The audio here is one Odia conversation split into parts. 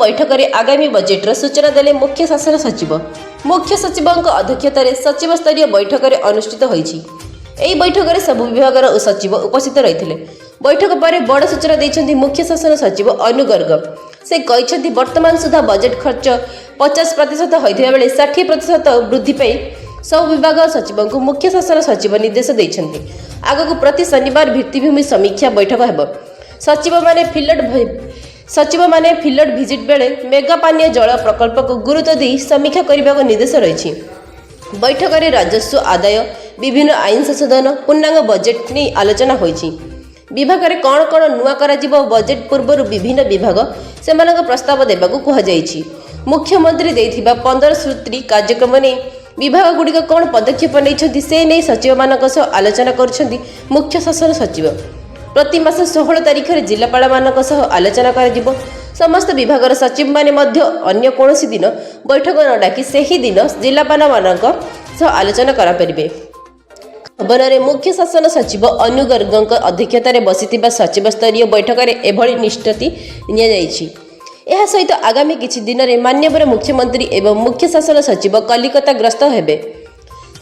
ବୈଠକରେ ଆଗାମୀ ବଜେଟର ସୂଚନା ଦେଲେ ମୁଖ୍ୟ ଶାସନ ସଚିବ। ମୁଖ୍ୟ ସଚିବଙ୍କ ଅଧ୍ୟକ୍ଷତାରେ ସଚିବ ସ୍ତରୀୟ ବୈଠକରେ ଅନୁଷ୍ଠିତ ହୋଇଛି। ଏହି ବୈଠକରେ ସବୁ ବିଭାଗର ସଚିବ ଉପସ୍ଥିତ ରହିଥିଲେ। ବୈଠକ ପରେ ବଡ଼ ସୂଚନା ଦେଇଛନ୍ତି ମୁଖ୍ୟ ଶାସନ ସଚିବ ଅନୁ ଗର୍ଗ। ସେ କହିଛନ୍ତି, ବର୍ତ୍ତମାନ ସୁଦ୍ଧା ବଜେଟ୍ ଖର୍ଚ୍ଚ 50% ହୋଇଥିବା ବେଳେ 60% ବୃଦ୍ଧି ପାଇଁ ସବୁ ବିଭାଗ ସଚିବଙ୍କୁ ମୁଖ୍ୟ ଶାସନ ସଚିବ ନିର୍ଦ୍ଦେଶ ଦେଇଛନ୍ତି। ଆଗକୁ ପ୍ରତି ଶନିବାର ଭିତ୍ତିଭୂମି ସମୀକ୍ଷା ବୈଠକ ହେବ। ସଚିବମାନେ ଫିଲ୍ଡ ଭିଜିଟ୍ ବେଳେ ମେଗା ପାନୀୟ ଜଳ ପ୍ରକଳ୍ପକୁ ଗୁରୁତ୍ୱ ଦେଇ ସମୀକ୍ଷା କରିବାକୁ ନିର୍ଦ୍ଦେଶ ରହିଛି। ବୈଠକରେ ରାଜସ୍ୱ ଆଦାୟ, ବିଭିନ୍ନ ଆଇନ ସଂଶୋଧନ, ପୂର୍ଣ୍ଣାଙ୍ଗ ବଜେଟ୍ ନେଇ ଆଲୋଚନା ହୋଇଛି। ବିଭାଗରେ କ'ଣ କ'ଣ ନୂଆ କରାଯିବ, ବଜେଟ୍ ପୂର୍ବରୁ ବିଭିନ୍ନ ବିଭାଗ ସେମାନଙ୍କ ପ୍ରସ୍ତାବ ଦେବାକୁ କୁହାଯାଇଛି। ମୁଖ୍ୟମନ୍ତ୍ରୀ ଦେଇଥିବା 15 ସୂତ୍ରୀ କାର୍ଯ୍ୟକ୍ରମ ନେଇ ବିଭାଗଗୁଡ଼ିକ କ'ଣ ପଦକ୍ଷେପ ନେଇଛନ୍ତି, ସେ ନେଇ ସଚିବମାନଙ୍କ ସହ ଆଲୋଚନା କରୁଛନ୍ତି ମୁଖ୍ୟ ଶାସନ ସଚିବ। ପ୍ରତି ମାସ 16 ତାରିଖରେ ଜିଲ୍ଲାପାଳମାନଙ୍କ ସହ ଆଲୋଚନା କରାଯିବ। ସମସ୍ତ ବିଭାଗର ସଚିବମାନେ ମଧ୍ୟ ଅନ୍ୟ କୌଣସି ଦିନ ବୈଠକ ନ ଡାକି ସେହି ଦିନ ଜିଲ୍ଲାପାଳମାନଙ୍କ ସହ ଆଲୋଚନା କରିପାରିବେ। ଭବନରେ ମୁଖ୍ୟ ଶାସନ ସଚିବ ଅନୁ ଗର୍ଗଙ୍କ ଅଧ୍ୟକ୍ଷତାରେ ବସିଥିବା ସଚିବ ସ୍ତରୀୟ ବୈଠକରେ ଏଭଳି ନିଷ୍ପତ୍ତି ନିଆଯାଇଛି। ଏହା ସହିତ ଆଗାମୀ କିଛି ଦିନରେ ମାନ୍ୟବର ମୁଖ୍ୟମନ୍ତ୍ରୀ ଏବଂ ମୁଖ୍ୟ ଶାସନ ସଚିବ କଲିକତା ଗସ୍ତ ହେବେ।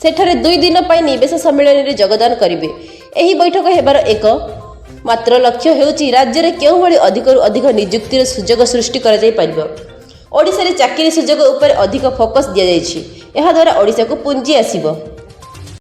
ସେଠାରେ 2 ଦିନ ପାଇଁ ନିବେଶ ସମ୍ମିଳନୀରେ ଯୋଗଦାନ କରିବେ। ଏହି ବୈଠକ ହେବାର ଏକ ମାତ୍ର ଲକ୍ଷ୍ୟ ହେଉଛି, ରାଜ୍ୟରେ କେଉଁଭଳି ଅଧିକରୁ ଅଧିକ ନିଯୁକ୍ତିର ସୁଯୋଗ ସୃଷ୍ଟି କରାଯାଇପାରିବ। ଓଡ଼ିଶାରେ ଚାକିରି ସୁଯୋଗ ଉପରେ ଅଧିକ ଫୋକସ୍ ଦିଆଯାଇଛି। ଏହାଦ୍ୱାରା ଓଡ଼ିଶାକୁ ପୁଞ୍ଜି ଆସିବ।